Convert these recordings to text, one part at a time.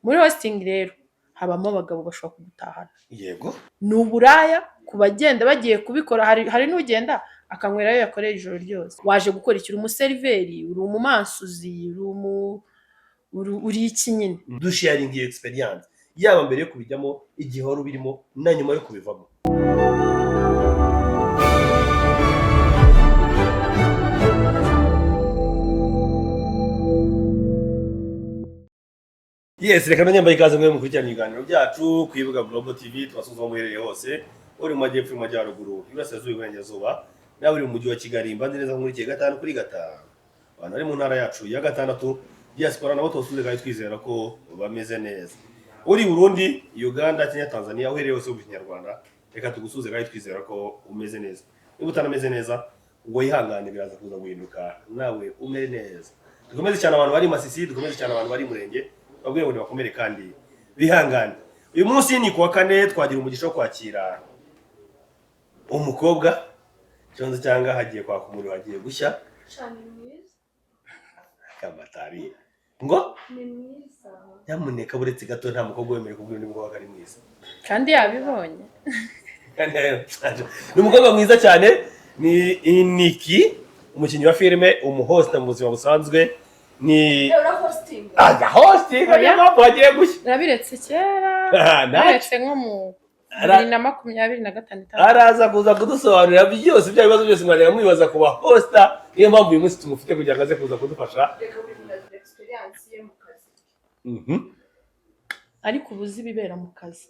Muri hosting rero habamo abagabo bashobora kugutahana. Ni uburaya ku bagenda bagiye kubikora. Hari n'ugenda akanywerayo yakoreye ijoro ryose. Waje gukora iki? Uri umuseriveri, uri umumansuzi, uri iki nyine? Dusharinga iyo experience, yaba mbere yo kubijyamo, igihe wari ubirimo, na nyuma yo kubivamo. Yes, reka nanyambaye ikaze mwe mukurikirana ibiganiro byacu ku Ibuga Global TV. Tubasuhuza muherereye hose, uri mu majyepfo, mu majyaruguru, iburasirazuba, iburengerazuba, nawe uri mu mujyi wa Kigali. Mbanze neza nkurikiye gatanu kuri gatanu. Abantu bari mu ntara yacu ya gatandatu, diaspora, nabo tubasuhuze kandi twizera ko bameze neza. Uri i Burundi, Uganda, Kenya, Tanzania, aho uherereye hose mu Kinyarwanda, reka tugusuhuze kandi twizera ko umeze neza. Niba utanameze neza, ubwo wihangane, biraza kuza guhinduka nawe umere neza. Dukomeze cyane abantu bari Masisi, dukomeze cyane abantu bari Murenge, babwire ngo nibakomere kandi bihangane. Uyu munsi ni kuwa kane, twagira umugisha wo kwakira umukobwa ikibazo cyangwa hagiye kwaka umuriro, hagiye gushya. Ni mwiza. Kamatari ngo Ni mwiza. Nyamuneka, buretse gato, nta mukobwa wemerewe kubwira undi mukobwa ko ari mwiza. Kandi yabibonye. Ni umukobwa mwiza cyane, ni Niki, umukinnyi wa filime, umuhosta mu buzima busanzwe, ni Ura hosting? Ajya hosting, niyo mpamvu hagiye gushya. Nabiretse kera. Ntacyo. Nabiretse nko mu 2025. Araza kuza kudusobanurira byose, bya bibazo byose mwajyaga mwibaza ku bahosta. Niyo mpamvu uyu munsi tumufite kugira ngo aze kuza kudufasha. Reka buri muntu agira experience ye mu kazi. Ariko ubu uzi ibibera mu kazi.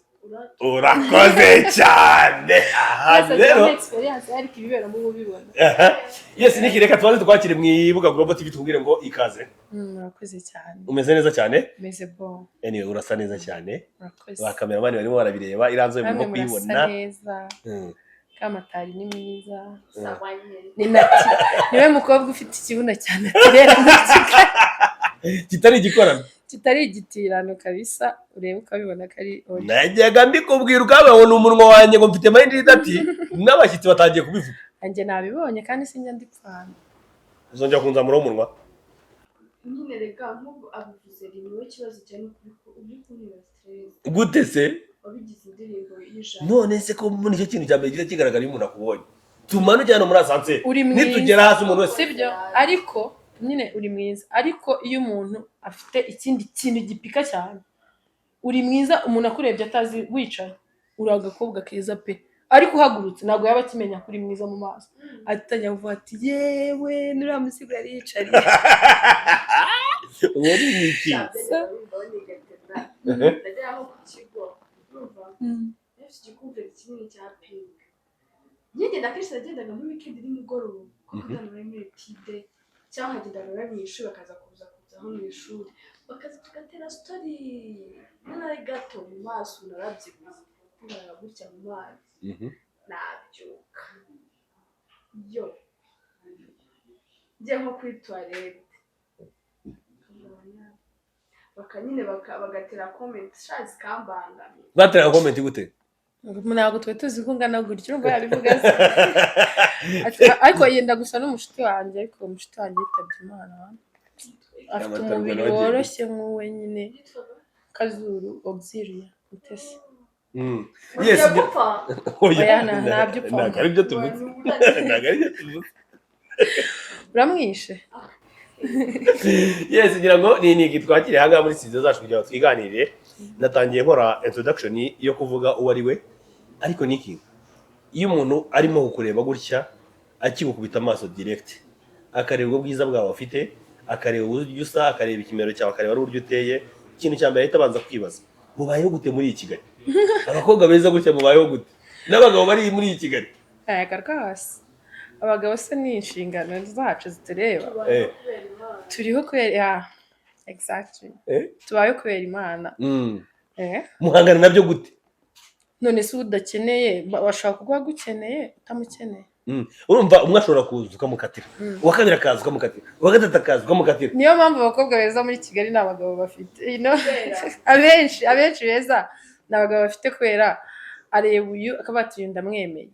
Urakoze cyane. Aha rero Experience, ariko ibiberamo uba ubibona. Aha. Yes, Niki, reka tubanze tukwakire mu Ibuga Global TV, tukubwire ngo ikaze. Murakoze cyane. Umeze neza cyane. Meze bon. Anyway, urasa neza cyane. Murakoze. Ba kameramani barimo barabireba, iranzoye Namwe murimo murasa kuyibona. neza. Kamatari ni mwiza. Sawa nyine. Ni nati niwe mukobwa ufite ikibuno cya naturel muri Kigali. Kitari igikorano. Kitari igitirano kabisa, ureba ukabibona ko ari ori. Najyaga mbikubwira ukababona umunwa wanjye ngo mfite mind ati n'abashyitsi batangiye kubivuga. Nanjye nabibonye kandi sinjya ndipfana. Uzongera kunzamuraho umunwa. Nyine rega, nk'ubu abivuze rimwe, ikibazo cyane ni uri kuntera stress. Gute se? Wabigize indirimbo y'ijana. None se ko muri icyo kintu cya mbere gihita kigaragara iyo umuntu akubonye, tumanukira hano muri ascenseur, Uri mwiza. nitugera hasi umuntu wese Sibyo, ariko nyine uri mwiza, ariko iyo umuntu afite ikindi kintu gipika cyane, uri mwiza, umuntu akurebye atazi wicaye, uri agakobwa keza pe, ariko uhagurutse ntabwo yaba akimenya ko uri mwiza mu maso, atangira kuvuga ati: "Yewe, nuriya musigo yari yicariye." Uwo ni iki? Ndagera aho ku kigo, urumva, afite igikombe kinini cya pink. Ngenda akenshi nagendaga muri weekend nimugoroba, kuko abana bari muri étude, cyangwa nkagendaga bari mu ishuri, bakaza kuza aho mu ishuri, bakaza tugatera story. Nari gato mu maso, narabyibushye, ngaragara gutya mu mazi. Nabyuka yo njye nko kuri toilette, baka nyine bagatera comment sha zikambangamira. Bateraga comment gute? Ntabwo twari tuzi ko ungana gutya, urumva yabivuga se? Ariko yenda gusa n'umushuti wanjye, ariko uwo mushuti wanjye yitabye Imana, afite Amatarwa umubiri nawe agiye. woroshye nk'uwe nyine, Kazuru Auxilia Mutesi. Yes. Ugiye gupfa. Oya. Oya, ntabyo upfa. Ntabwo ari byo tuvuze, ntabwo ari byo tuvuze. Uramwishe. Yes, ngira ngo ni Niki twakiriye ahangaha muri studio zacu kugira ngo twiganirire. Natangiye nkora introduction yo kuvuga uwo ari we, ariko Niki, iyo umuntu arimo kukureba gutya, akigukubita amaso direct, akareba ubwo bwiza bwawe afite, akareba uburyo usa, akareba ikimero cyawe, akareba n'uburyo uteye, ikintu cya mbere ahita abanza kwibaza: mubayeho gute muri iyi Kigali? Abakobwa beza gutya mubayeho gute n'abagabo bari muri iyi Kigali? Ayaga rwose, abagabo se ni inshingano zacu zitureba. Eh. Kubera Imana. Turiho kubera, yeah, exactly. Eh? Tubayeho kubera Imana. Eh? Muhangana nabyo gute? None se udakeneye, bashobora kuguha agukeneye utamukeneye. Urumva, umwe ashobora kuza ukamukatira, uwa kabiri akaza ukamukatira, uwa gatatu akaza ukamukatira. Niyo mpamvu abakobwa beza muri Kigali ni abagabo bafite. Kubera. Abenshi beza ni abagabo bafite, kubera areba uyu akaba ati: "Uyu ndamwemeye,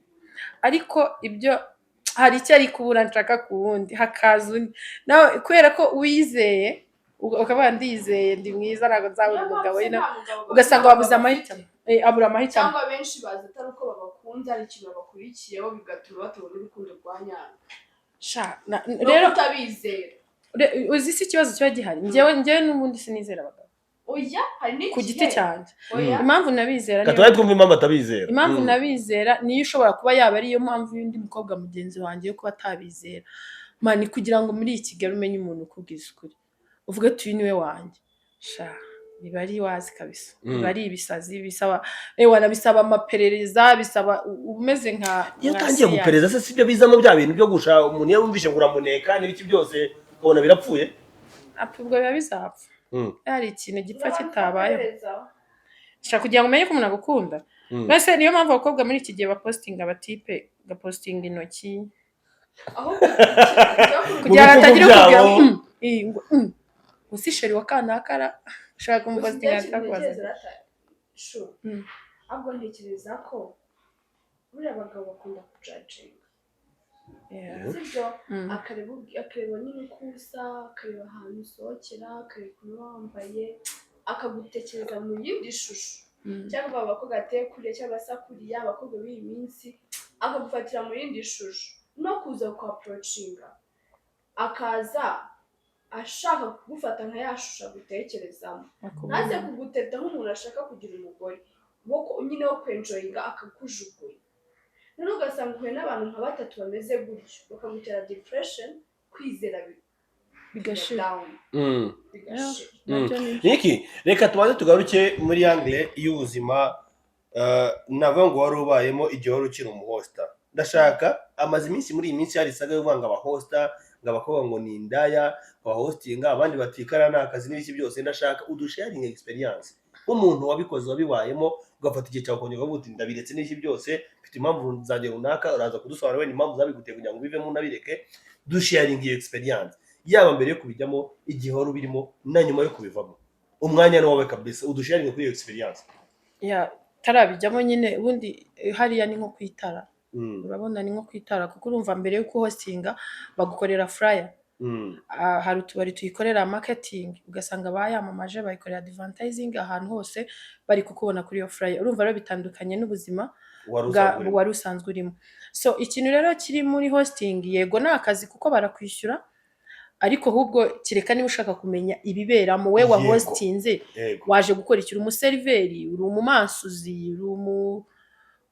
ariko ibyo hari icyo ari kubura nshaka ku wundi." Hakaza undi nawe, kubera ko wizeye. Ukavuga ndizeye, ndi mwiza, ntabwo nzabura Niyo umugabo mpamvu se nyine. nta mugabo Ugasanga nta wabuze mugabo amahitamo. bafite. Abura amahitamo. Cyangwa benshi bazi atari uko babakunze, hari ikintu babakurikiyeho bigatuma batabona urukundo rwa nyarwo. Sha, No rero kutabizera. Uzi si ikibazo kiba gihari, njyewe n'ubundi sinizera abagabo. Oya, hari n'igihe Ku giti cyanjye. Oya. Impamvu nabizera Reka tubaye twumve impamvu atabizera. Impamvu nabizera niyo ishobora kuba yaba ariyo mpamvu y'undi mukobwa mugenzi wanjye yo kuba atabizera. Man, kugira ngo muri iyi Kigali umenye umuntu ukubwiza ukuri, uvuge ati uyu niwe wanjye, sha, biba ari wazi kabisa. Biba ari ibisazi, bisaba, ewana, bisaba amaperereza, bisaba umeze nka Iyo nka utangiye CIA. Gupereza se sibyo bizamo bya bintu byo gusha umuntu iyo yumvishe ngo uramuneka n'ibiki byose, ukabona birapfuye? Apfa, ubwo biba bizapfa. Hari ikintu gipfa Abantu kitabayeho. baperereza. Sha, kugira ngo umenye ko umuntu agukunda. Mbese niyo mpamvu abakobwa muri iki gihe bapostinga abatipe, gapostinga intoki Ahubwo kugira ngo bihugu hatagira ukubwira byabo. Ngo ngo si chéri wa kanakara ushaka kumupostinga atakubaza. Shu, ahubwo ntekereza ko buriya abagabo bakunda kujudginga. Sibyo? Akareba nyine uko usa, akareba ahantu usohokera, akareba ukuntu uba wambaye, akagutekereza mu yindi shusho. Cyangwa abakobwa bateye kuriya cyangwa basa kuriya, abakobwa b'iyi minsi, akagufatira mu yindi shusho no kuza kuapproachinga, akaza ashaka kugufata nka ya shusho agutekerezamo, ntaze kuguteta nk'umuntu ashaka kugira umugore wo nyine wo kwenjoyinga, akakujugunya. Noneho ugasanga uhuye n'abantu nka batatu bameze gutyo, bakagutera depression, kwizera bigashira. Down. Bigashira. Nabyo ni Niki, reka tubanze tugaruke muri angle y'ubuzima, navuga ngo wari ubayemo igihe wari ukiri umuhosta. Ndashaka, amaze iminsi, muri iyi minsi hari isaga yo ngo abahosta, ngo abakobwa ngo ni indaya abahostinga, abandi batikara ni akazi n'ibiki byose. Ndashaka udusharinga experience nk'umuntu wabikoze, wabibayemo, ugafata igihe cyawe ukongera ukavuga uti ndabiretse n'iki byose, mfite impamvu zanjye runaka. Uraza kudusobanurira wenda impamvu zabiguteye kugira ngo ubivemo unabireke. Dusharinga iyo experience, yaba mbere yo kubijyamo, igihe wari ubirimo, na nyuma yo kubivamo. Umwanya ni wowe kabisa, udusharinga kuri iyo experience. Ya, tarabijyamo nyine, ubundi hariya ni nko ku itara. Urabona ni nko ku itara, kuko urumva mbere y'uko hostinga bagukorera flyer. Ah, hari utubari tuyikorera marketing, ugasanga bayamamaje, bayikorera advertising ahantu hose, bari kukubona kuri iyo flyer. Urumva rero bitandukanye n'ubuzima wari bwa usanzwe urimo. Wari usanzwe urimo. So ikintu rero kiri muri hosting, yego ni akazi kuko barakwishyura, ariko ahubwo kereka niba ushaka kumenya ibiberamo we wa hostinze. Waje gukora iki? Uri umuseriveri, uri umumansuzi,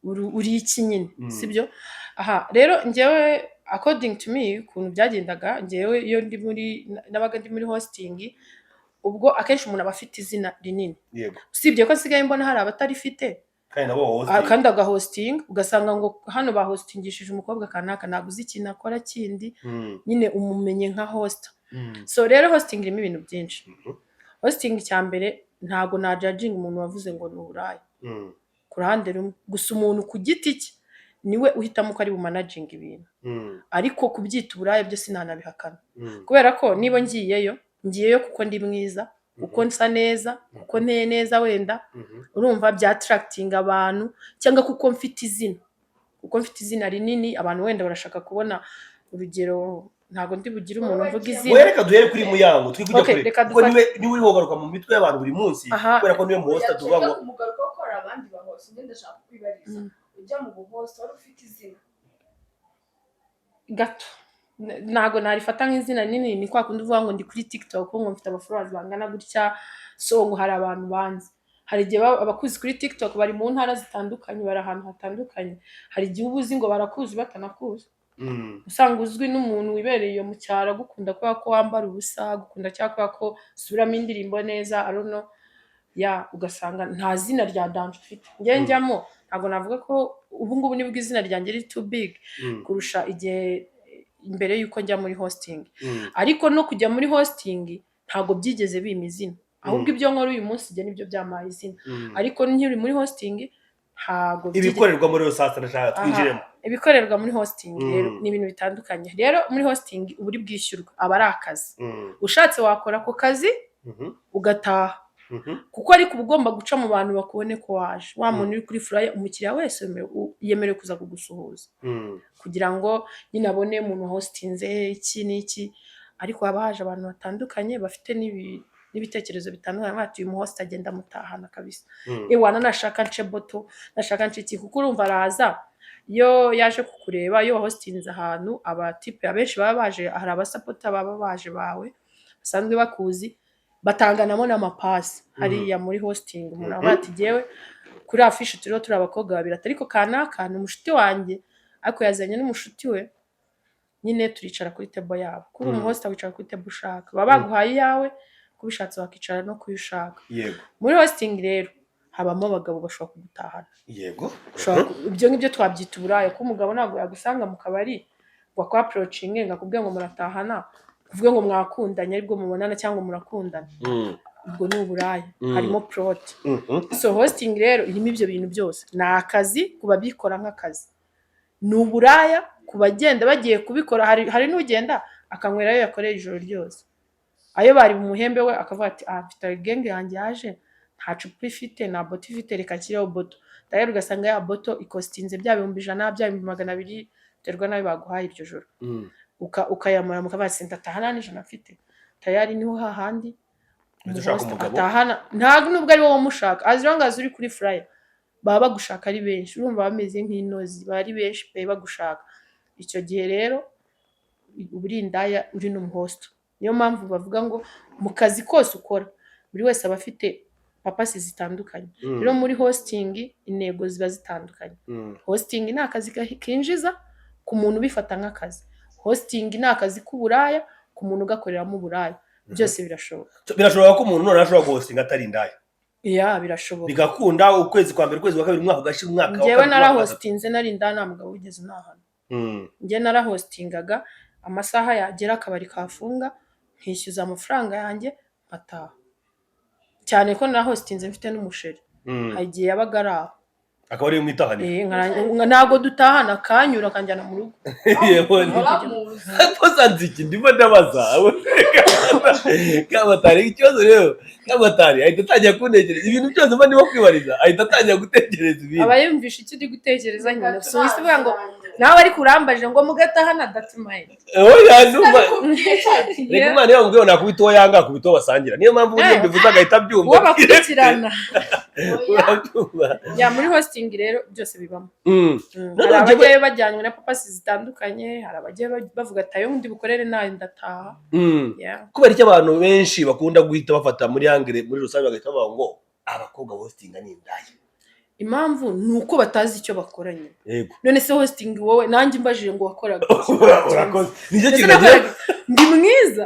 uri iki nyine? Sibyo? Aha rero njyewe, according to me, ukuntu byagendaga, njyewe iyo ndi muri, nabaga ndi muri hosting, ubwo akenshi umuntu aba afite izina rinini. Usibye ko nsigaye mbona hari abatarifite. Kandi nabo Ah, hosting. Kandi agahosting, ugasanga ngo hano bahostingishije umukobwa kanaka, ntabwo uzi ikintu akora kindi. Nyine umumenye nka host. So rero hosting irimo ibintu byinshi. Hosting, icya mbere, ntabwo najudginga umuntu wavuze ngo ni uburaya. Ku ruhande rumwe gusa, umuntu ku giti cye niwe uhitamo ko ari bumanaginga ibintu. Ariko kubyita uburaya byo sinanabihakana. Kubera ko niba ngiyeyo, ngiyeyo kuko ndi mwiza, kuko nsa neza, kuko nteye neza wenda. Urumva byattractinga abantu, cyangwa kuko mfite izina, kuko mfite izina rinini, abantu wenda barashaka kubona. Urugero, ntabwo ndi bugire umuntu mvuga izina. Wowe reka duhere kuri Muyango, turi kujya Okay, kure, reka kuko dufate- niwe uri kugaruka mu mitwe y'abantu buri munsi. Kubera ko niwe muhosta, tuvuga ngo Kumugaruka ko hari abandi bahosta, njye ndashaka kwibariza. Ujya mu buhosta wari ufite izina? Gato. Ntabwo narifata nk'izina rinini. Ni kwa kundi uvuga ngo ndi kuri TikTok, ngo mfite abafollowers bangana gutya, so ngo hari abantu banzi. Hari igihe abakuzi kuri TikTok bari mu ntara zitandukanye, bari ahantu hatandukanye. Hari igihe uba uzi ngo barakuzi batanakuzi. Usanga uzwi n'umuntu wibereye iyo mu cyaro, agukunda kubera ko wambara ubusa, agukunda cyangwa kubera ko usubiramo indirimbo neza, I don't know. Ya, ugasanga nta zina rya danger ufite. Njyewe njyamo, ntabwo navuga ko ubu ngubu nibwo izina ryanjye riri too big kurusha igihe mbere y'uko njya muri hosting. Ariko no kujya muri hosting ntabwo byigeze bimpa izina, ahubwo ibyo nkora uyu munsi njye nibyo byampaye izina. Ariko nkiri muri hosting ntabwo Ibikorerwa muri yo sasa ndashaka twinjiremo. Ibikorerwa muri hosting rero ni ibintu bitandukanye. Rero muri hosting uba uri bwishyurwa, aba ari akazi. Ushatse wakora ako kazi ugataha. Kuko ariko uba ugomba guca mu bantu bakubone ko waje, wa muntu uri kuri flyer, umukiriya wese yemerewe kuza kugusuhuza kugira ngo nyine abone umuntu hostinze iki n'iki. Ariko haba haje abantu batandukanye bafite n'ibitekerezo bitandukanye, bati uyu muhost agenda amutahana kabisa. Ewana, nashaka nce boto, nashaka nce iki, kuko urumva araza iyo yaje kukureba. Iyo wahostinze ahantu, abatipe abenshi baba baje, hari abasapota baba baje bawe basanzwe bakuzi, batanganamo n'amapasi hariya muri hosting. Umuntu aba ati jyewe kuri afishi turiho turi abakobwa babiri, ati ariko kanaka ni umushuti wanjye, ariko yazanye n'umushuti we, nyine turicara kuri table yabo. Kuri umuhost wicara kuri table ushaka, baba baguhaye iyawe, kubishatse wakicara no kuyo ushaka. Muri hosting rero habamo abagabo bashobora kugutahana. Ibyo ngibyo twabyita uburaya, kuko umugabo ntabwo yagusanga mu kabari ngo akwapproachinge, ngo akubwire ngo muratahana, uvuge ngo mwakundanye aribwo mubonana cyangwa murakundana. Ubwo ni uburaya. Harimo plot. So hosting rero irimo ibyo bintu byose. Ni akazi ku babikora nk'akazi, ni uburaya ku bagenda bagiye kubikora. Hari n'ugenda akanywera ayo yakoreye ijoro ryose, ayo bari bumuhembe, we akavuga ati ah, mfite gang yanjye yaje, nta cupa ifite, nta boto ifite, reka nshyireho boto. Rero ugasanga ya boto ikostinze bya 100,000, bya 200,000, biterwa n'ayo baguhaye iryo joro. Ukayamara mukavuga ati ndataha nta n'ijana mfite. Tayari niho hahandi Uhita ushaka umuhost umugabo. atahana, ntabwo nubwo ari wowe umushaka, as long as uri kuri flyer baba bagushaka ari benshi. Urumva bameze nk'intozi, baba ari benshi pe bagushaka. Icyo gihe rero uba uri indaya, uri n'umuhost. Niyo mpamvu bavuga ngo mu kazi kose ukora, buri wese aba afite purpose zitandukanye. Rero muri hosting intego ziba zitandukanye. Hosting ni akazi kinjiza ku muntu ubifata nk'akazi, hosting ni akazi k'uburaya ku muntu ugakoreramo uburaya. Byose birashoboka. So, birashoboka ko umuntu noneho ashobora guhostinga atari indaya? Yeah, birashoboka. Bigakunda ukwezi kwa mbere, ukwezi kwa kabiri, umwaka ugashira, umwaka wa Njyewe kabiri, umwaka wa gatatu. Narahostinze nari indaya, nta mugabo wigeze unahana. Njye narahostingaga, amasaha yagera akabari kafunga, nkishyuza amafaranga yanjye nkataha, cyane ko narahostinze mfite n'umusheri. Hari igihe yabaga ari aho. Akaba ariyo mwitahanira? Ntabwo dutahana, akanyura akanjyana mu rugo. Yewe. Uramuzi. Ariko iki ndimo ndabaza Kamatari ikibazo rero, Kamatari ahita atangira kuntekereza ibintu byose mba ndimo kwibariza, ahita atangira gutekereza ibindi. Aba yumvisha icyo uri gutekereza nyine. So uhise uvuga ngo nawe ariko urambajije ngo mugatahana datumayini. Oya, ndumva Ndabikubwiye cyane. reka umwana iyo bamubwiye ngo nakubita uwo yanga, akubita uwo basangira. Niyo mpamvu uburyo mbivuze agahita abyumva. Uwo bakurikirana. Oya. Urabyumva? Yeah, muri hosting rero byose bibamo. Noneho Hari njyewe- abajyayo bajyanywe na purpose zitandukanye, hari abajyayo bavuga ati ayo ndi bukorere nayo ndataha. Yeah. Kubera icyo abantu benshi bakunda guhita bafata muri angle muri rusange bagahita bavuga ngo abakobwa hostinga ni indaya? Impamvu ni uko batazi icyo bakora nyine. None se hosting, wowe nanjye umbajije ngo wakoraga iki? Urakoze, nicyo Ese kintu nagira. nakoraga, ndi mwiza,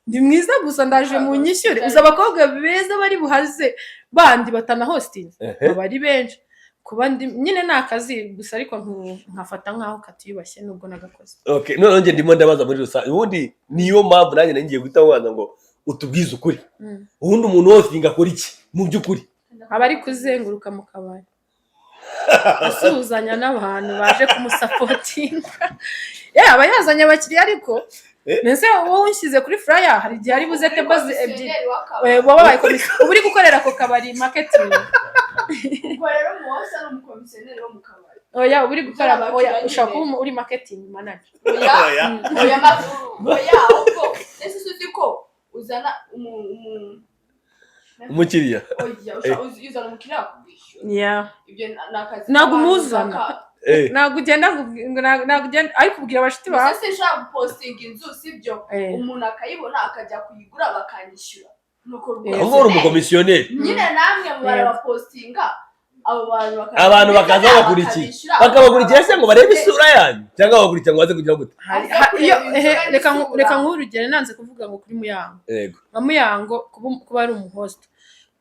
ndi mwiza gusa, ndaje mu nyishyure. Uzi abakobwa beza bari buhaze bandi batanahostinze? Baba ari benshi. Kuba ndi nyine ni akazi gusa, ariko nkafata nk'aho katiyubashye nubwo nagakoze. Okay, noneho njye ndimo ndabaza muri rusange. Ubundi niyo mpamvu nanjye ngiye guhita mubaza ngo utubwize ukuri. Ubundi umuntu hostinga akora iki mu by'ukuri? Aba ari kuzenguruka mu kabari asuhuzanya n'abantu baje kumusupportinga. Ye aba yazanye abakiriya, ariko mbese wowe unshyize kuri flyer, hari igihe ari buze table ebyiri. Komisiyoneri w'akabari. Waba wabaye komisiyo, uba uri gukorera ako kabari marketing. Ubwo rero umuhost ari umukomisiyoneri wo mu kabari. Oya, uba uri gukora, oya, Abakiriya ushobora nyine. kuba uri marketing manager. Oya. Oya. Oya, oya, ahubwo ese uzi ko uzana umu umu Umukiriya. Oya, uzana umukiriya akakwishyura. Ibyo ni akazi Ntabwo k'abantu umuzana. Ntabwo ugenda ngo ntabwo ugenda ariko ubwira abashuti bawe. Gusa sinshobora gupostinga inzu, sibyo? Umuntu akayibona akajya kuyigura bakanyishyura, nuko Ahubwo uri umukomisiyoneri. Nyine namwe murabapostinga, abo bantu Abantu bakaza babakurikiye, bakabakurikira se ngo barebe isura yanyu, cyangwa babakurikira ngo baze kugira gute? Iyo reka nguhe urugero, nanze kuvuga ngo kuri Muyango. Nka Muyango kuba ari umuhost,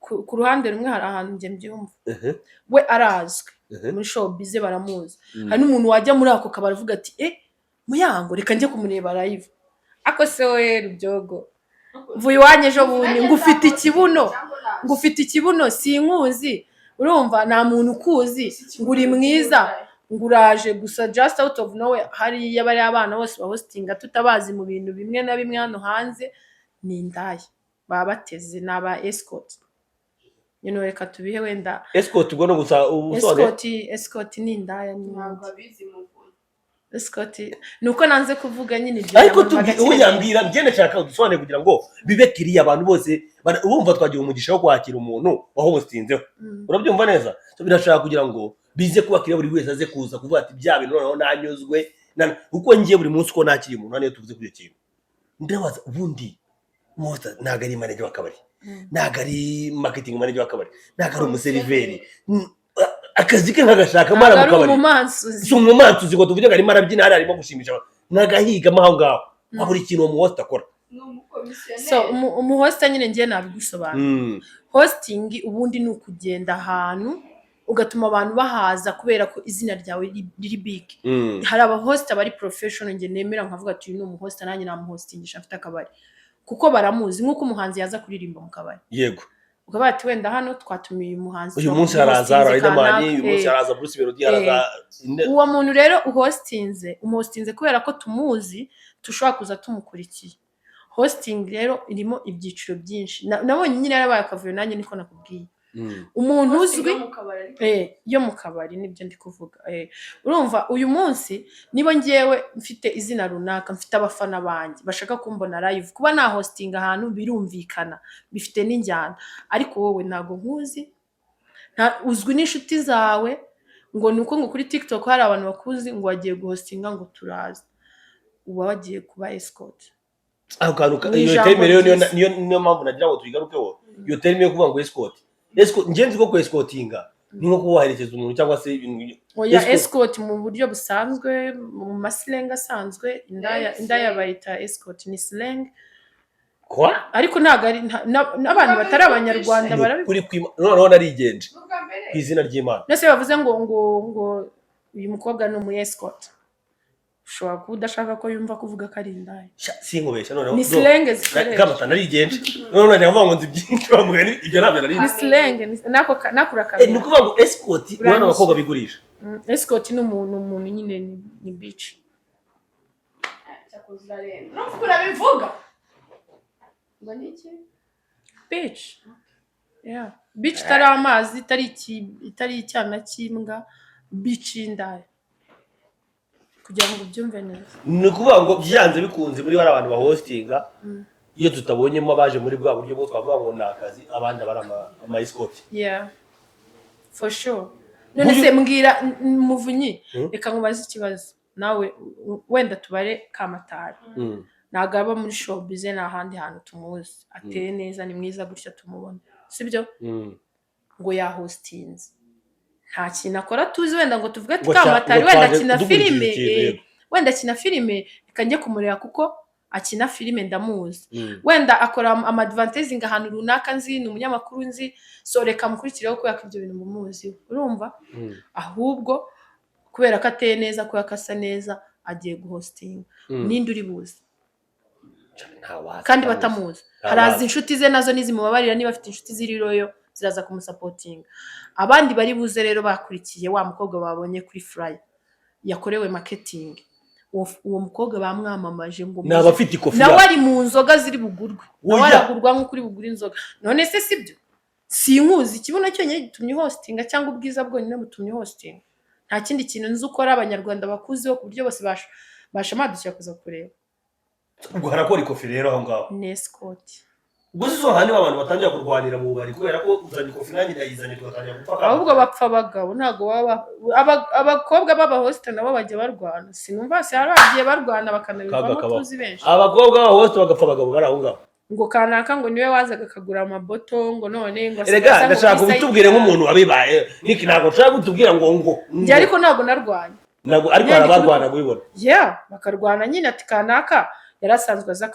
ku ruhande rumwe hari ahantu njye mbyumva. We arazwi muri showbiz, baramuzi. Hari n'umuntu wajya muri ako kabari avuga ati eh, Muyango, reka njye kumureba live. Ako se we Rubyogo, mvuye iwanyu ejo bundi, ngo ufite ikibuno, ngo ufite ikibuno, sinkuzi. Urumva nta muntu ukuzi, ngo uri mwiza, ngo uraje gusa just out of nowhere. Hariya bariya abana bose bahostinga tutabazi mu bintu bimwe na bimwe hano hanze ni indaya, baba bateze, ni aba escort nyine. Reka tubihe wenda. Escort ubwo no gusa ubusobanuro. Escort, escort ni indaya Ntabwo n'ibindi. abizi muvunyi. Escort ni uko nanze kuvuga nyine ibyo Ariko abantu tubwi bagakira. Uyambwira, njye ndashaka udusobanure kugira ngo bibe kiriya abantu bose bumva twagira umugisha wo kwakira umuntu wahostinzeho. Urabyumva neza? So, birashaka kugira ngo bize kuba kiriya, buri wese aze kuza kuvuga ati bya bintu noneho nanyuzwe kuko ngiye buri munsi uko nakiriye umuntu hano, iyo tuvuze kuri icyo kintu ndabaza ubundi umuhosta ntabwo ari manager w'akabari, ntabwo ari marketing manager w'akabari, ntabwo ari umuseriveri. Akazi ke nkagashaka mara Ntabwo mu ari kabari. umumansuzi. Si umumansuzi ngo tuvuge ngo arimo arabyina hariya, arimo gushimisha abantu, nagahigamo aho ngaho abura ikintu uwo muhosta akora. Ni umukomisiyoneri. So umuhosta nyine ngiye nabigusobanura. Hosting ubundi ni ukugenda ahantu ugatuma abantu bahaza kubera ko izina ryawe riri big. Hari abahosta bari professional, njye nemera nkavuga ati uyu ni umuhosta, nanjye namuhostingisha afite akabari kuko baramuzi, nk'uko umuhanzi yaza kuririmba mu kabari, ukaba ati wenda hano twatumiye uyu muhanzi, Uyu munsi haraza turamuhostinze Riderman, kanaka, uyu munsi haraza Bruce Melody, haraza Uwo muntu rero uhostinze, umuhostinze kubera ko tumuzi, dushobora kuza tumukurikiye. Hosting rero irimo ibyiciro byinshi. Nabonye nyine yarabaye akavuyo, nanjye niko nakubwiye. Umuntu uzwi mu kabari ariko. Yo mu kabari nibyo ndi kuvuga. Urumva uyu munsi niba ngewe mfite izina runaka, mfite abafana banjye bashaka kumbona live, kuba nahostinga ahantu birumvikana, bifite n'injyana. Ariko wowe ntabwo nkuzi, uzwi n'inshuti zawe, ngo ni uko ngo kuri TikTok hari abantu bakuzi, ngo wagiye guhostinga, ngo turaza, uba wagiye kuba escort. Ako kantu Mu iyo ijambo terme rero niyo ryiza. Niyo mpamvu nagira ngo tuyigarukeho, iyo terme yo kuvuga ngo escort. Escort, njye nzi ko ku escortinga ni nko kuba waherekeza umuntu cyangwa se ibintu. Oya. Escort. Escort mu buryo busanzwe, mu maslang asanzwe, indaya. Yes. Indaya bayita escort, ni slang. Kwa Ariko ntabwo ari n'abantu batari abanyarwanda barabivuga. Kuri kwima noneho narigenje N'ubwa mbere. ku izina ry'Imana. Mbese bavuze ngo uyu mukobwa ni umu escort, ushobora kuba udashaka ko yumva kuvuga ko ari indaya. Sha, sinkubeshya noneho. Ni slang zikoresha. Kamata, narigenje noneho najya mvuga ngo nzi byinshi, bavuga ni ibyo ntabyo nari Ni nzi. slang, nako nako Ni urakamenya. ukuvuga ngo escort ni bano abakobwa bigurisha. Escort ni umuntu nyine ni bitch. Cyakoze urarenza, urumva ukuntu abivuga ngo ni iki? Bitch, yeah, bitch itari amazi, itari iki, itari icyana cy'imbwa, bitch y'indaya, kugira ngo ubyumve neza. Ni ukuvuga ngo byanze bikunze muri bariya abantu bahostinga, iyo tutabonyemo abaje muri bwa buryo bwo twavuga ngo ni akazi, abandi aba ari ama escort. Yeah, for sure. None se mbwira, Muvunyi, reka nkubaze ikibazo nawe, wenda tubare Kamatari. Ntabwo aba muri showbiz, ni ahandi hantu tumuzi, ateye neza, ni mwiza gutya tumubona, sibyo? Ngo yahostinze, nta kintu akora tuzi, wenda ngo tuvuge ati Ngo Kamatari ngo wenda twaje akina dukurikije filime, ikintu, yego. Wenda akina filime, reka njye kumureba kuko akina filime ndamuzi. Wenda akora ama advertising ahantu runaka nzi, ni umunyamakuru nzi, so reka mukurikireho kubera ko ibyo bintu mumuziho, urumva? Ahubwo kubera ko ateye neza, kubera ko asa neza, agiye guhostinga, ninde uri buzi? Ntawazi. Kandi batamuzi. Ntawazi. Haraza inshuti ze nazo nizimubabarira, niba afite inshuti ziri loyal ziraza kumusupportinga. Abandi bari buze rero bakurikiye wa mukobwa babonye kuri flyer yakorewe marketing, uwo mukobwa bamwamamaje ngo Ni abafite ikofi nawe yabo. ari mu nzoga ziri bugurwe, nawe Oya. aragurwa nk'uko uri bugure inzoga. None se sibyo? Sinkuzi, ikibuno cyonyine gitumye hostinga cyangwa ubwiza bwonyine butumye hostinga? Nta kindi kintu nzi ukora abanyarwanda bakuziho ku buryo bose bashamadukira kuza kureba. Ubwo harakora ikofi rero aho ngaho. Ni escort. Ubwo si zo handi abantu batangira kurwanira mu bubari kubera ko uzanye ikofi nanjye ndayizanye, tugatangira gupfa? Ahubwo bapfa abagabo, ntabwo baba abakobwa b'abahosita nabo bajya barwana, sinumva se hari bagiye barwana bakanabivamo. Kaga kabaho. Tuzi benshi. Abakobwa b'abahosita bagapfa abagabo bari aho ngaho. Ngo kanaka ngo niwe wazaga akagura amaboto, ngo none ngo asigaye Erega asa ngo ndashaka ku isa ubitubwire nk'umuntu wabibaye. Niki, ntabwo nshaka kutubwira ngo. Njye ariko ntabwo narwanye. Ntabwo, ariko hari abarwana kubibona. Yeah, bakarwana nyine, ati kanaka yari asanzwe aza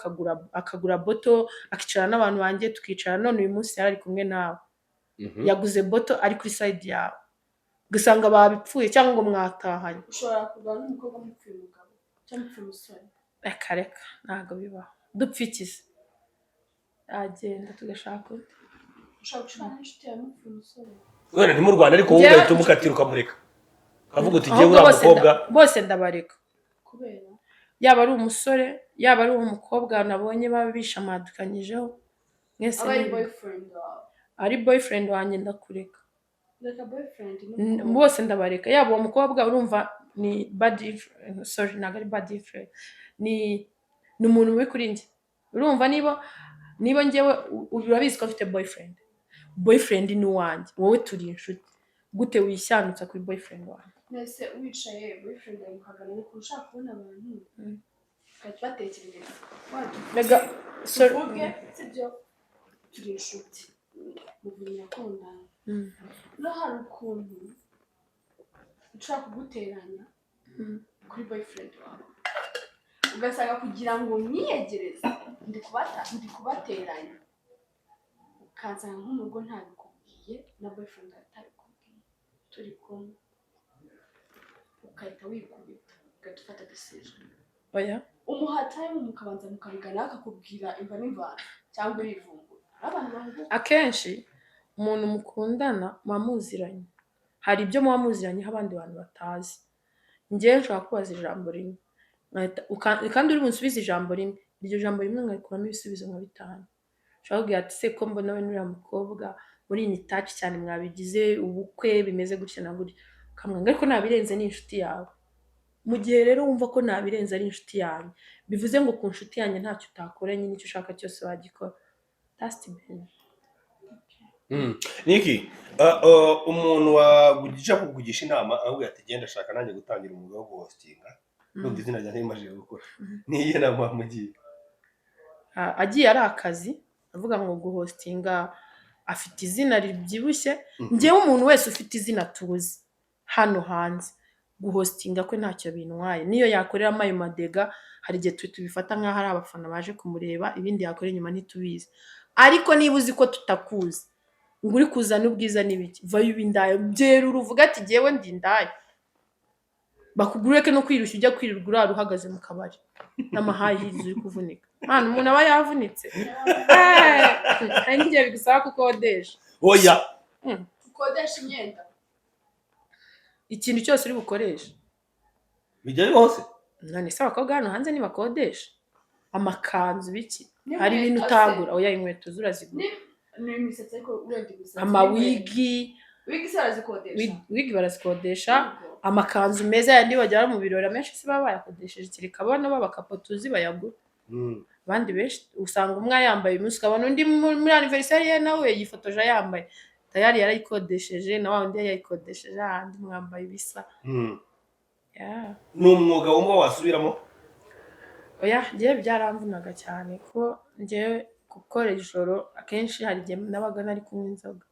akagura boto, akicara n'abantu banjye tukicara, none uyu munsi yari ari kumwe nawe, yaguze boto ari kuri side yawe, ugasanga babipfuye cyangwa ngo mwatahanye. Ushobora kurwana n'umukobwa mupfuye umugabo cyangwa mupfuye umusore? Reka reka, ntabwo bibaho. Dupfa ikize yagenda tugashaka undi. Ushobora gushwana n'inshuti yawe mupfuye umusore? Wenda ntimurwane, ariko wowe ugahita umukatira ukamureka, ukavuga uti ngewe Ahubwo uriya bose mukobwa. Bose ndabareka. Kubera? Yaba ari umusore, yaba ari uwo mukobwa nabonye baba bishamadukanyijeho, mwese Aba ari ni- boyfriend wawe? Ari boyfriend wanjye ndakureka. Reka boyfriend n'umukobwa. Bose ndabareka. Yaba uwo mukobwa, urumva ni bad sorry, ntabwo ari bad influence, ni umuntu mubi kuri njye. Urumva niba njyewe urabizi ko afite boyfriend, boyfriend ni uwanjye, wowe turi inshuti, gute wishyandutsa kuri boyfriend wanjye? Mbese wicaye, boyfriend yawe mukagana, ariko ushaka kubona abantu ugahita ubatekerereza. Rega, sorry. Tuvuge sibyo, turi inshuti, muvunyi akundana, no hari ukuntu nshobora kuguteranya kuri boyfriend wawe, ugasanga kugira ngo mwiyegereze ndi kubateranya, ukansanga nko mu rugo ntabikubwiye na boyfriend wawe atabikubwiye, turi kumwe, ugahita wikubita, ugahita ufata decision. Oya. Umuha time, mukabanza mukabiganiraho, akakubwira imva n'imvano, cyangwa urivumbura? Hari abantu bahuguka. Akenshi umuntu mukundana muba muziranye, hari ibyo muba muziranyeho abandi bantu batazi. Njyewe nshobora kubaza ijambo rimwe kandi uri bunsubize ijambo rimwe, iryo jambo rimwe nkarikuramo ibisubizo nka bitanu. Nshobora kubwira ati: "Se ko mbona we n'uriya mukobwa muri iyi touch cyane, mwabigize ubukwe, bimeze gutya na gutya?" Ukamwanga, ariko nabirenze ni inshuti yawe. Mu gihe rero wumva ko nabirenze ari inshuti yanjye, bivuze ngo ku nshuti yanjye ntacyo utakora nyine, icyo ushaka cyose wagikora. That's the best. Niki umuntu wagugisha kukugisha inama avuga ati: "Genda, ashaka nanjye gutangira umwuga wo guhostinga, ndumva izina ryanjye rimajije gukora," niyo nama wamugira? Ah, agiye ari akazi, avuga ngo guhostinga, afite izina ribyibushye. Njyewe umuntu wese ufite izina tuzi hano hanze, guhostinga kwe ntacyo bintwaye, niyo yakoreramo ayo madega. Hari igihe twe tubifata nk'aho ari abafana baje kumureba, ibindi yakora inyuma ntitubizi. Ariko niba uzi ko tutakuzi, ngo uri kuzana ubwiza n'ibiki, vayo uba indaya, byerura uvuga ati: "Jyewe ndi indaya," bakugureke no kwirushya ujya kwirirwa urara uhagaze mu kabari n'ama high heels, uri kuvunika. Mwana, umuntu aba yavunitse. Hari n'igihe bigusaba kukodesha. Oya. Ukodesha imyenda? Ikintu cyose uri bukoreshe. Bijya bibaho se? None se abakobwa hano hanze ntibakodesha amakanzu, biki? Hari ibintu N'inkweto se? utagura. Oya, inkweto zo urazigura. Ni imisatsi, ariko wenda imisatsi, Amawigi. Wigi se barazikodesha? Wigi barazikodesha. Yego. Amakanzu meza yandi bajyana mu birori, amenshi si baba bayakodesheje, kereka bano b'abakapo tuzi bayagura. Abandi benshi usanga umwe ayambaye uyu munsi, ukabona undi muri anniversaire ye nawe yifotoje ayambaye, tayari yarayikodesheje, na wa wundi yayikodesheje ahandi, mwambaye ibisa. Yeah. Ni umwuga wumva wasubiramo? Oya, njyewe byaramvunaga cyane, ko njyewe gukora ijoro akenshi hari igihe nabaga nari kunywa inzoga,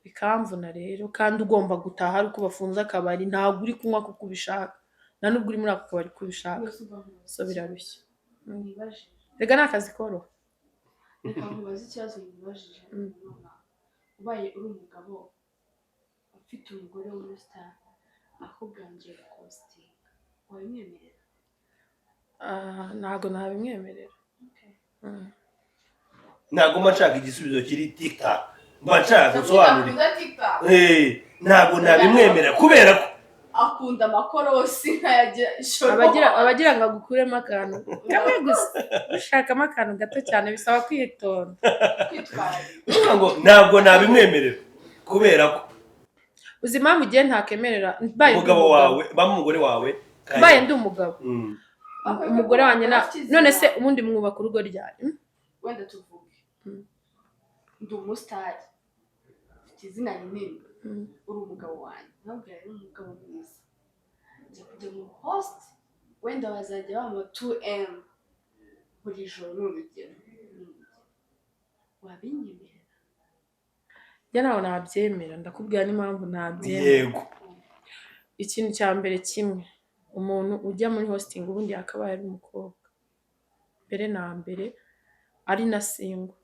bikamvuna rero, kandi ugomba gutaha ari uko bafunze akabari. Ntabwo uri kunywa kuko ubishaka, nta nubwo uri muri ako kabari kuko ubishaka. Mwese uva nkubaze. So birarushya. Nibajije. Rega ni akazi koroha. Reka nkubaze ikibazo nibajije. Nonaha ubaye uri umugabo ufite umugore w'umusitari, akubwira ngiye guhostinga, wabimwemerera? Ah, ntabwo nabimwemerera. Okay. Ntabwo mba nshaka igisubizo kiri tiktak, mba nshaka gusobanurira. Akunda TikTok. Ntabwo nabimwemerera kubera ko Akunda amakorosi nkayagira ishoro. Abagira ngo agukuremo akantu kamwe gusa, ushakamo akantu gato cyane, bisaba kwitonda. Kwitwararika. Uvuga ngo ntabwo nabimwemerera kubera ko Uzi impamvu ugiye ntakemerera? Mbaye ndi umugabo umugabo. wawe, baba umugore wawe Mbaye ndi umugabo, umugore wanjye na Afite izina. None se ubundi mwubaka urugo ryari? Wenda tuvuge ndi umusitari, mfite izina rinini, uri umugabo wanjye, nkabwira rero umugabo mwiza, njya kujya mu host, wenda bazajya bampa 2M buri joro, ni urugero, wabinyemerera? Njye ntabwo nabyemera, ndakubwira n'impamvu ntabyemera. Ikintu cya mbere kimwe, umuntu ujya muri hosting ubundi yakabaye ari umukobwa mbere na mbere, ari na single,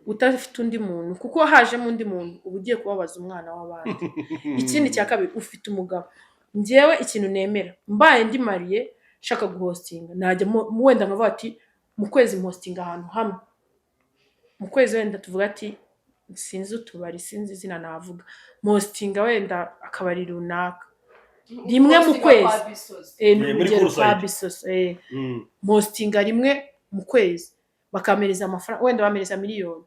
udafite undi muntu, kuko hajemo undi muntu uba ugiye kubabaza umwana w'abandi. Ikindi cya kabiri, ufite umugabo. Njyewe ikintu nemera, mbaye ndi marié nshaka guhostinga, najya wenda nkavuga ati mu kwezi mhostinga ahantu hamwe, mu kwezi wenda tuvuga ati sinzi utubari, sinzi izina navuga, mhostinga wenda akabari runaka rimwe mu Hostinga kwezi. kwa Bisoso. Ni Muri urugero Courtside. kwa Bisoso, mhostinga rimwe mu kwezi, bakampereza amafaranga, wenda bamereza miliyoni,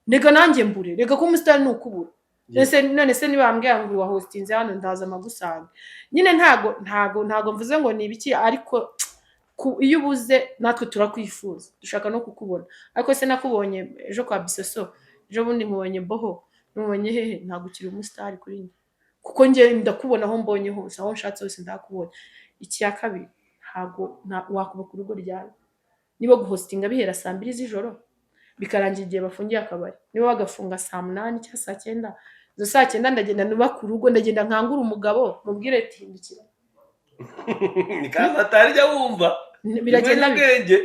reka nanjye mbure, reka ko umusitari ni ukubura. Ese none se niba bambwira ngo wahostinze hano, ndaza amagusanga nyine. Ntago mvuze ngo ni ibiki, ariko iyo ubuze natwe turakwifuza, dushaka no kukubona. Ariko se nakubonye ejo kwa Bisoso, ejo bundi nkubonye boho, nkubonye hehe, ntabwo ukiri umusitari kuri njye, kuko njye ndakubona aho mbonye hose, aho nshatse hose ndakubonye. Icya kabiri, ntabwo wakubaka urugo ryawe niba guhostinga bihera saa 2 z'ijoro bikarangira igihe bafungiye akabari. Niba bagafunga saa 8 cyangwa saa 9, izo saa 9 ndagenda nubaka urugo, ndagenda nkangura umugabo mubwire ati hindukira. Ni kandi atari jya wumva. Biragenda ubwenge.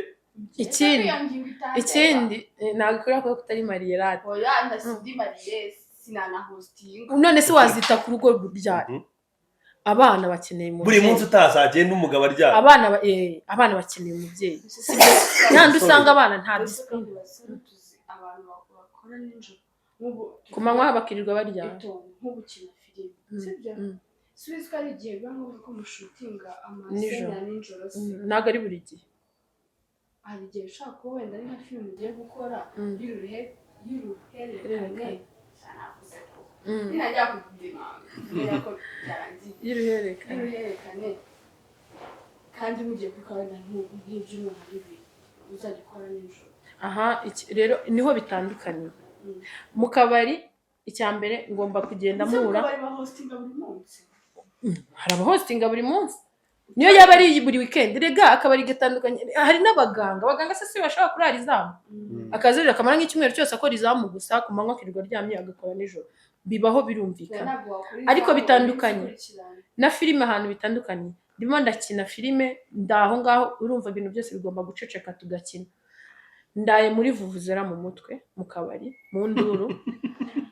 Ikindi, ntabwo kubera ko utari marié rata. Oya, ndasindi marié, sinanahostinga. None se wazita ku rugo ryari? Abana bakeneye Buri umubyeyi. munsi utaha saa 9 umugabo aryamye. Abana bakeneye umubyeyi, nandi usanga abana nta discipline. Abantu bakora nijoro nk'ubu Ku manywa bakirirwa baryama. Itongo, nk'ubu ukina filime, sibyo? Mm. Subizi ko hari igihe biba ngombwa ko mushutinga amascene Nijoro. ya nijoro se? Ntabwo ari buri gihe. Hari igihe ushobora kuba wenda ari nka filime ugiye gukora y'uruhererekane. Hererekane. Navuze ko ninajya kudimanga kubera ko byarangiye. Y'uruhererekane. Y'uruhererekane, kandi mugiye kubikora wenda nk'ibyumweru 2 uzajya ukora nijoro. Aha rero niho bitandukaniye. Mu kabari, icya mbere ngomba kugenda Ese mpura bari bahostinga buri munsi? Hari abahostinga buri munsi, niyo yaba ari buri weekend. Rega akabari gatandukanye, hari n'abaganga. Abaganga se si bashobora kurara izamu, akazi akamara nk'icyumweru cyose akora izamu gusa, ku manywa akirirwa aryamye, agakora nijoro. Bibaho, birumvikana. Ntabwo wakora Ariko izamu bitandukanye. iminsi ikurikirana. Na filime, ahantu bitandukanye, ndimo ndakina filime, ndaho ngaho urumva ibintu byose bigomba guceceka tugakina. Ndaye muri vuvuzera mu mutwe, mu kabari, mu nduru,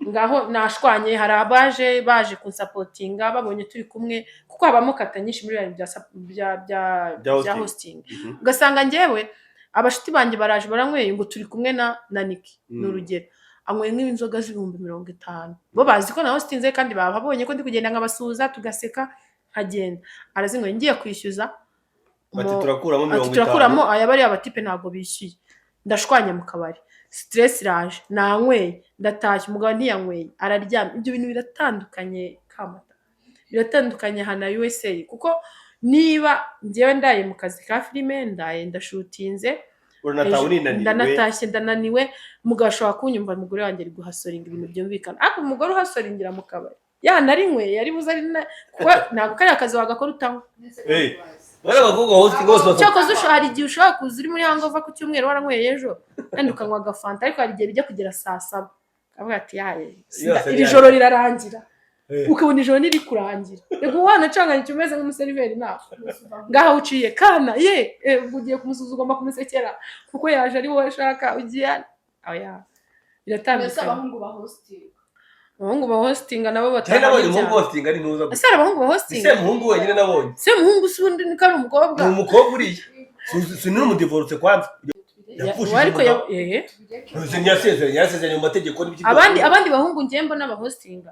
ngaho nashwanye, hari abaje baje kunsupportinga babonye turi kumwe, kuko habamo kata nyinshi muri bya Bya bya hosting. hosting. Ugasanga njyewe abashuti banjye baraje baranyweye ngo turi kumwe na Niki, ni urugero, anyweye nk'inzoga z'ibihumbi 50, bo bazi ko na hostinze kandi babonye ko ndi kugenda nkabasuhuza tugaseka nkagenda, arazinyweye, ngiye kwishyuza Bati turakuramo ati 50. Turakuramo aya, bariya batipe ntabwo bishyuye. Ndashwanye mu kabari, stress iraje, nanyweye, ndatashye, umugabo ntiyanyweye, araryamye. Ibyo bintu biratandukanye kamata, biratandukanye hana USA, kuko niba njyewe ndaye mu kazi ka filime, ndaye ndashutinze, Uranataha uninaniwe. Ndanatashye ndananiwe, umugabo ashobora kunyumva, umugore wanjye ari guhasoringa ibintu byumvikana. Ariko umugore uhasoringira mu kabari yanarinywe, yari buze ari kuko ntabwo kariya kazi wagakora utanywa. Hey. Bariya bakobwa hosting bose basa. Cyakoze hari igihe ushobora kuza uri muri hangover ku cyumweru, waranyweye ejo, wenda ukanywa agafanta, ariko hari igihe bijya kugera saa 7 ukavuga ati yaye, Yose iri ni joro rirarangira. Ukabona ijoro niri kurangira, reka wanacanganya icyo umeze nk'umuseriveri nawe ngaho uciye kana ye, ubwo ugiye kumusuza, ugomba kumusekera kuko yaje ari wowe ashaka, ugiye oya. Mbese Biratandukanye. abahungu bahostinga? Abahungu bahostinga nabo Cyane nabonye umuhungu batanga. hosting ari ntuza gusa. Ese hari abahungu Ni bahostinga? Semuhungu wenyine nabonye. Semuhungu si undi, ni ko ari umukobwa. Ni umukobwa uriya. Si n'umudivorce kwanza. Yapfushije Ariko umugabo. Tubireke. Ntuzi, ntiyasezeranye, yarasezeranye mu mategeko n'ibiki byose. Abandi bahungu ngiye mbona bahostinga,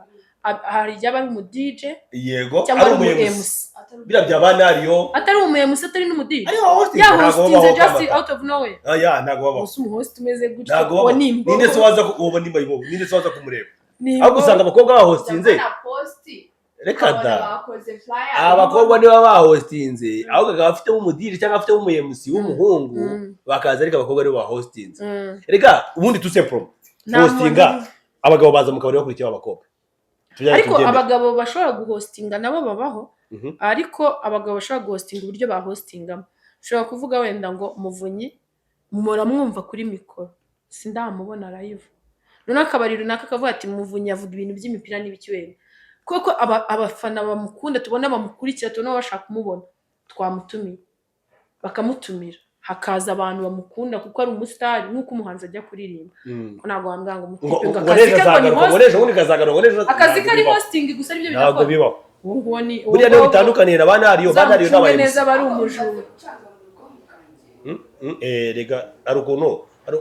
hari igihe aba ari umu DJ Yego, cyangwa ari ari umu umu MC. MC. Atari Biriya bya banariyo. Atari umu MC, atari n'umu DJ. Ariyo hosting Ya ntabwo hostinze babaho just Kamata. out of nowhere. Aya ntabwo babaho. Gusa umuhost umeze gutyo, Ntabwo uwo babaho. ni imbogo. Ninde se waza uwo ni mayibobo? Ninde se waza kumureba? Ni Ahubwo imbogo. usanga abakobwa bahostinze. Ndabona post Reka ukabona da. bakoze flyer. Abakobwa niba bahostinze, ahubwo akaba afitemo umu DJ cyangwa afitemo umu MC w'umuhungu, bakaza, ariko abakobwa nibo bahostinze. Reka ubundi tout simplement. Nta Hostinga muntu- abagabo baza mu kabari bakurikiye abakobwa. Tujyane Ariko tubyemere. abagabo bashobora guhostinga nabo babaho. Ariko abagabo bashobora guhostinga, uburyo bahostingamo, ushobora kuvuga wenda ngo Muvunyi muramwumva kuri mikoro, sindamubona live, noneho akabari runaka akavuga ati Muvunyi avuga ibintu by'imipira n'ibiki wenda, kuko abafana bamukunda, tubona bamukurikira, tubona bashaka kumubona, twamutumiye, bakamutumira, hakaza abantu bamukunda kuko ari umusitari, nk'uko umuhanzi ajya kuririmba. Ko ntabwo wambwira ngo Ngo umutipe ngo ngo akazi n'ejo ke ngo ni azagaruka, ngo host n'ejo bundi kazagaruka, ngo n'ejo akazi ntabwo ke ari bibaho. hosting gusa, aribyo Ntabwo bidakora. bibaho. Uwo nguwo ni uwo Buriya niyo nguwo bitandukaniye na banariyo, banariyo uzamucunge n'aba MC. neza, aba ari umujura. Gucanga mu bwonko bwanjye. Rega hari ukuntu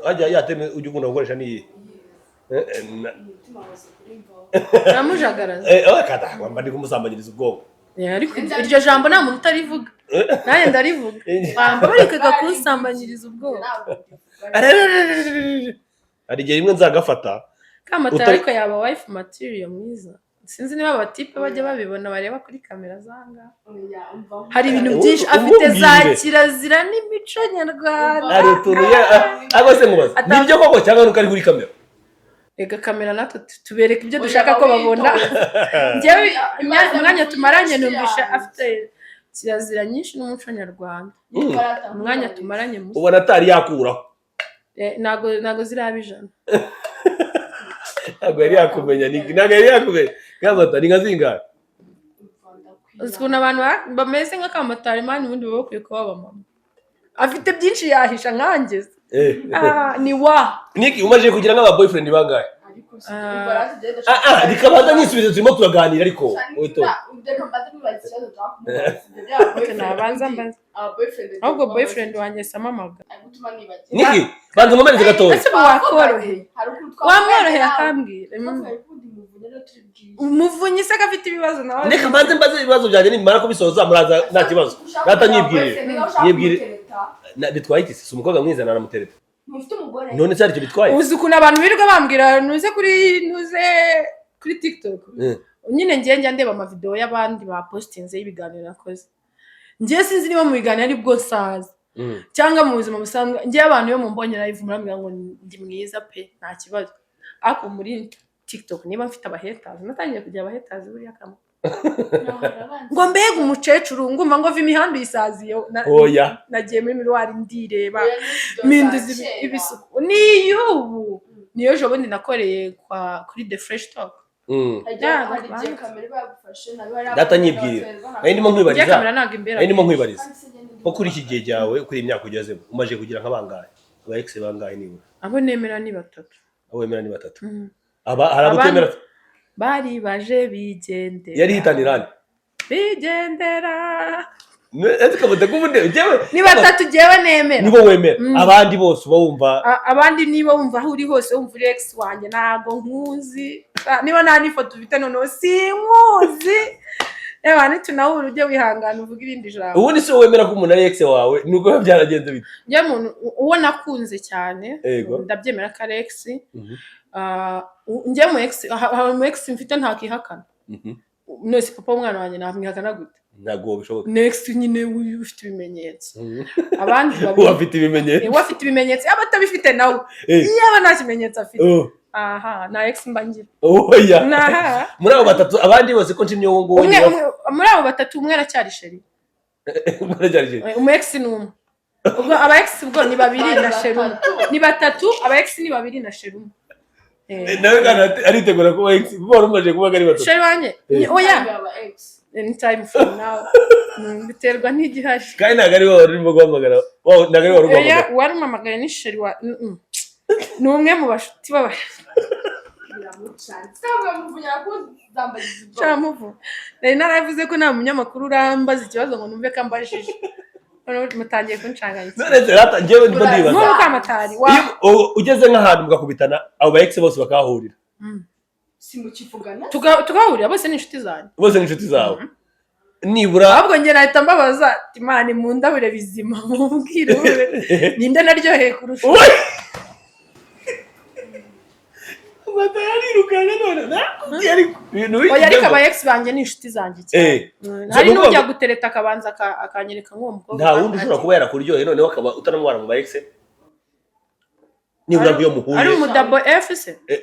hajya yateme ujya ukunda gukoresha niyi. Umutima wose kuri mvaho. Uramujagaraza. Oh, kata wamba ndi kumusambanyiriza ubwonko. Ariko iryo jambo nta muntu utarivuga, nanjye ndarivuga, wamba barekaga kunsambanyiriza ubwoko. Ntabwo mbivuga. Ararararararara. Hari igihe rimwe nzagafata. Kamatari ariko yaba wife material mwiza. Sinzi niba abatipe bajya babibona, bareba kuri kamera zanga. Oya, umva. Hari ibintu Ubu- byinshi afite za umubwire. kirazira n'imico nyarwanda. Hari utuntu ariko se nkubaza, nibyo koko cyangwa nuko ari kuri kamera? Rega kamera natwe tubereka ibyo Oya, dushaka ko babona. witonze. Njyewe umwanya tumaranye Inshuti numvisha yanjye. afite kirazira nyinshi n'umuco nyarwanda. Umwanya tumaranye musa. Ubona atari yakuraho. Ntago ziraba 100. Ntabwo yari yakumenya, ntabwo yari yakumenya. Kamata ni nka zingahe? Uzi ukuntu abantu bameze nka Kamatari, man, ubundi baba bakwiye kuba abamama. Afite byinshi yahisha nkanjye. Ah, ni wa Niki, umaze kugira nk'aba boyfriend bangahe? Ariko Ah. Ah ah, rikabanza nisubize, turimo turaganira ariko witonde. Nabanza mbaze. Ahubwo boyfriend wanjye samamaga. Niki, banza nkomereze gatoya. Ese ubu wakoroheye, wamworoheye akambwira. Umuvunyi se ko afite ibibazo nawe? Reka mbanze mbaze ibibazo byanjye, nimara kubisoza muraza, nta kibazo. Rata nyibwirire. Nyibwirire. Bitwaye iki se? Si umukobwa mwiza, nanamutereta. Ntufite umugore? None se hari icyo bitwaye? Uzi ukuntu abantu birirwa bambwira nuze kuri TikTok? Nyine ngiye njya ndeba amavideo y'abandi bapostinze y'ibiganiro nakoze. Ngiye sinzi niba mu biganiro ari bwo nsaza cyangwa mu buzima busanzwe. Ngiye abantu iyo mumbonye live murambwira ngo ndi mwiza pe, nta kibazo. Ariko muri TikTok niba mfite abahetazi, natangiye kugira abahetazi buriya kamwe ngo mbega umukecuru, ngumva ngo va imihanda uyisaziye. Oya. Nagiye muri miroir ndireba, mpinduza ibisuko. Niy'ubu niyo ejo bundi nakoreye kwa kuri The Fresh Talk. Hari igihe kamera iba yagufashe. Data nyibwirira, nari ndimo Ngiye nkwibariza. kamera ntabwo imbera. Nari ndimo nkwibariza nko kuri iki gihe cyawe, kuri iyi myaka ugezemo, umaze kugira nka bangahe, aba ex bangahe nibura? Abo nemera ni batatu. Abo wemera ni batatu. Aba hari abo Abandi- utemera? Bari baje bigendera. Yari hitanirani. Bigendera. Ese kabuze kubundi njyewe Ni batatu jyewe nemera. Nibo wemera. Abandi bose uba wumva Abandi niba wumva aho uri hose wumva uri ex wanjye, ntabwo nkuzi. Niba nta n'ifoto ufite, noneho sinkuzi. Reba, nitunahura ujye wihangana uvuge irindi jambo. Ubundi si wowe wemera ko umuntu ari ex wawe, ni uko biba byaragenze bite? Njyewe umuntu uwo nakunze cyane ndabyemera ko ari ex. Njyewe mu ex, hari umu ex mfite ntakihakana. None papa w'umwana wanjye namwihakana gute? Ntabwo bishoboka. Next nyine ufite ibimenyetso. Abandi babiri Uwo afite ibimenyetso. Uwo afite ibimenyetso, yaba atabifite nawe, yaba nta kimenyetso afite, aha nta ex mba ngira. Oya. Naha. Muri abo batatu, abandi bose ko nshimye uwo nguwo. Umwe, umwe muri abo batatu, umwe aracyari chéri. Muracyari chéri. Umu ex ni umwe. Ubwo aba ex ubwo ni babiri na chéri umwe. Ni batatu, aba ex ni babiri na chéri umwe. Nawe kandi aritegura kuba ex, kuko wari umaze kuba ari batatu. Chéri wanjye oya, anytime from now. Biterwa n'igihari. Kandi ntabwo ari wowe wari urimo guhamagara. Ntabwo ari wowe wari Oya, uguhamagara. uwari umpamagaye ni chéri wa ni umwe mu bashuti b'aba Camuvu. Nari naravuze ko nta munyamakuru urambaza ikibazo ngo numve ko ambajije. Noneho mutangiye kunshanganyikira. None se rata, njyewe ndimo ndibaza. Nk'ubu Kamatari wa Iyo ugeze nk'ahantu mugakubitana, abo ba ex bose bakahahurira, Simukivugana. Tugahurira bose ni inshuti zanjye. Bose ni inshuti zawe nibura? Ahubwo njye nahita mbabaza ati: "Imana mundabure bizima, mumbwire ube ninde naryoheye kurusha?" Uwe! Amata yarirukanye none nakubwiye, ariko ibintu Oya, ariko bigezweho. aba ex banjye ni inshuti zanjye cyane. Hari So, n'ujya gutereta akabanza akanyereka nk'uwo mukobwa. Nta wundi ushobora kuba yarakuryoheye noneho akaba utaramubara mu ba ex, nibura nk'iyo muhuye? Ari umudabo F se? Eh,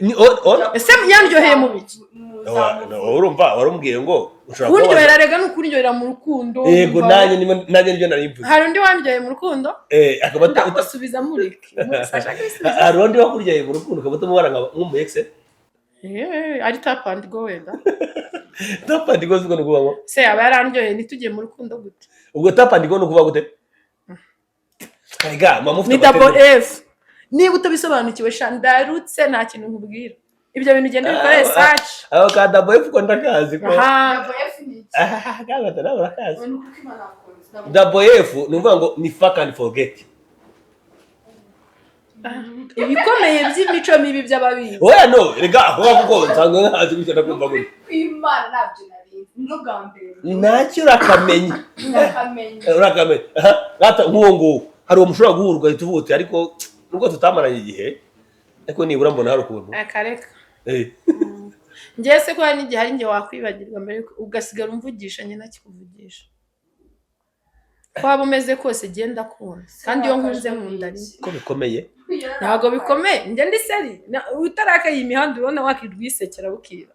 Ese yandyoheye mu biki? No, urumva warumubwiye ngo ushobora kuba Kundyohera rega ni ukuryohera mu rukundo. Yego, nanjye nibyo nari mvuze. Hari undi wandyoheye mu rukundo? Akaba Ndamusubiza, mureke. Sashaka ibisubizo. Hari undi wakuryoheye mu rukundo ukaba utamubara nk'umu ex? Ari tap and go wenda. Tap and go ubwo ni ukuvuga ngo? Se yaba yarandyoheye ntitugiye mu rukundo gute? Ubwo tap and go ni ukuvuga gute? Erega muba mufite Ni double amategeko. F. Niba utabisobanukiwe sha, ndarutse, nta kintu nkubwira. Ibyo bintu ugenda ubikore search. Aho ka double F ko ndakazi ko. Aha. Ah, kagata nawe urakazi. Double F ni ukuvuga ngo ni fuck and forget. Ibikomeye by'imico mibi by'ababizi. Oya, no, rega ako ngako ko nsanzwe nkazi gutya, ndakumva gutya. Kw'Imana ntabyo narinzi, n'ubwa mbere. Ntacyo, urakamenya. Ndakamenya. Urakamenya. Aha, rata nk'uwo nguwo hari uwo mushobora guhura ugahita uvuga uti: "Ariko nubwo tutamaranye igihe, ariko nibura mbona hari ukuntu." Akareka. Njyewe se ko hari n'igihe hari njye wakwibagirwa mbere ugasigara umvugisha, njye ntakikuvugisha. Ko waba umeze kose, genda akunda, kandi iyo nkunze nkunda rimwe. Ko bikomeye? Ntabwo bikomeye, njye ndi seri. Utarakaye iyi mihanda ubona wakirwa uyisekera bukira.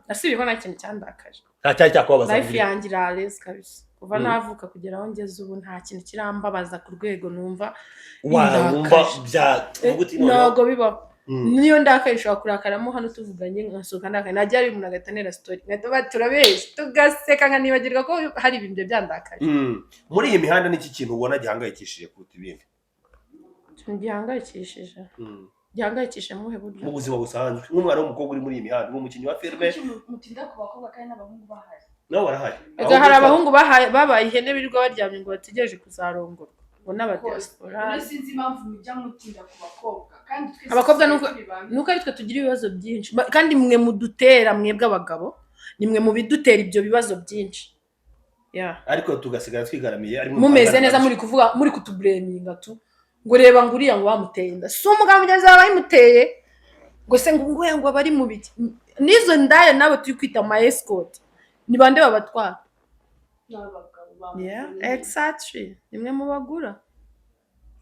Asibye ko nta kintu cyandakaje. Nta cyari cyakubabaza? Life yanjye irareze kabisa kuva navuka kugera aho ngeze ubu, nta kintu kirambabaza ku rwego numva wumva bindakaje. Bya uvuga uti noneho Ntabwo bibaho. Niyo ndakaye nshobora kurakaramo hano tuvuganye, nkasohoka ndakaye, najya hari umuntu agahita antera story, ngahita bati turabeshya, tugaseka, nkanibagirwa ko hari ibintu byandakaje. Muri iyi mihanda ni iki kintu ubona gihangayikishije kuruta ibindi? Ikintu gihangayikishije? Gihangayikishije mu buhe buryo? Mu buzima busanzwe, nk'umwana w'umukobwa uri muri iyi mihanda, nk'umukinnyi wa filime. Kuki mutinda ku bakobwa kandi n'abahungu bahari? Nabo barahari. Ega hari abahungu babaye ihene birirwa baryamye ngo bategereje kuzarongorwa, ngo n'abadiaspora. Rero sinzi impamvu mujya mutinda ku bakobwa kandi twese Abakobwa turi bamwe. Nuko ari twe tugira ibibazo byinshi. Kandi mwe mudutera, mwebwe abagabo nimwe mubidutera ibyo bibazo byinshi. Yeah. Ariko tugasigara twigaramiye arimo. Mumeze neza, muri kuvuga, muri kutubureminga tu, ngo reba ngo uriya ngo bamuteye inda, si umugabo mugenzi wawe bayimuteye, ngo se ngo nguhe ngo bari mu biki n'izo ndaya nawe turi kwita ama escort, ni bande babatwara? N'abagabo. Yeah, bamwe. Exactly, nimwe mubagura.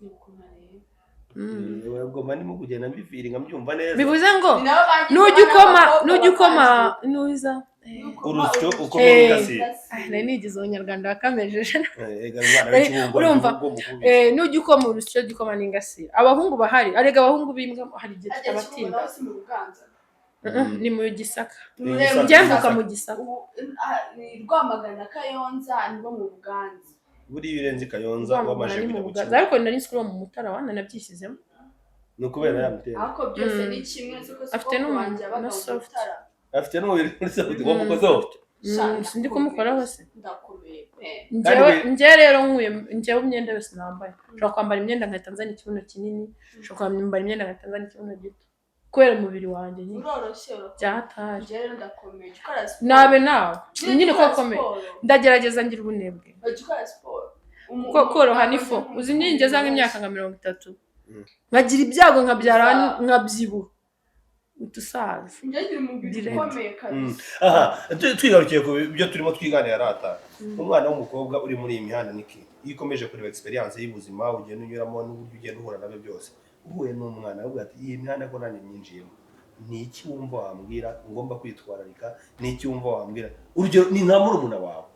Ni ukuntu areba. Ubwo mba ndimo kugenda mbifiringa mbyumva neza. Bivuze ngo Ni nabo bangiza nujya abana ukoma b'abakobwa nujya ukoma bakazi. nuza Urusyo ukoma n'ingasire. Ah, nari nigize umunyarwanda wakamejeje. Ega umwana w'ikibungo. Urumva? Ugomba kubizi. Nujya ukoma urusyo jya ukoma n'ingasire. Abahungu bahari, arega abahungu b'imbwa hari igihe Ajya Kibungo tutabatinda. nawe si mu Buganza? Ni mu Gisaka. Ni Gisaka. Njye mvuka mu Gisaka. Ubu ni Rwamagana, Kayonza nibo mu Buganza. Buriya iyo urenze i Kayonza Rwamagana wamaze ni kujya mu mu Buganza, Kibuga. Ariko nari nzi ko uba mu Mutara wana nabyishyizemo. Ni ukubera ya mutera. Ariko byose Mm. ni kimwe, siko Afite siko wanjye yabaga na mu soft. Mutara. Afite n'umubiri muri soft wamukozeho. Sindi kumukoraho se. Ndakomeye pe. Njyewe njyewe rero nkuye njyewe imyenda yose nambaye, nshobora kwambara imyenda nkahita nzana ikibuno kinini, nshobora kwambara imyenda nkahita nzana ikibuno gito kubera umubiri wanjye nyine. Uroroshye, urakomeye. Byatari. Njyewe rero ndakomeye. Jya ukora siporo. Nabe nawe nyine ko ukora akomeye. siporo. Ndagerageza ngira ubunebwe. Jya ukora siporo. Ko koroha ni fo, uzi ningeza nk'imyaka nka 30 nkagira ibyago nkabyara nkabyibuha utusaza. Njye ngira umubiri Direct. ukomeye kabisa. Aha twigarukiye ku byo turimo twiganira, rata umwana w'umukobwa uri muri iyi mihanda niki, iyo ukomeje kureba experience y'ubuzima ugenda unyuramo n'uburyo ugenda uhura nabyo byose, uhuye n'umwana avuga ati iyi mihanda ko nanjye nyinjiyemo, ni iki wumva wambwira ngomba kwitwararika? Ni iki wumva wambwira, urugero ni nka murumuna wawe?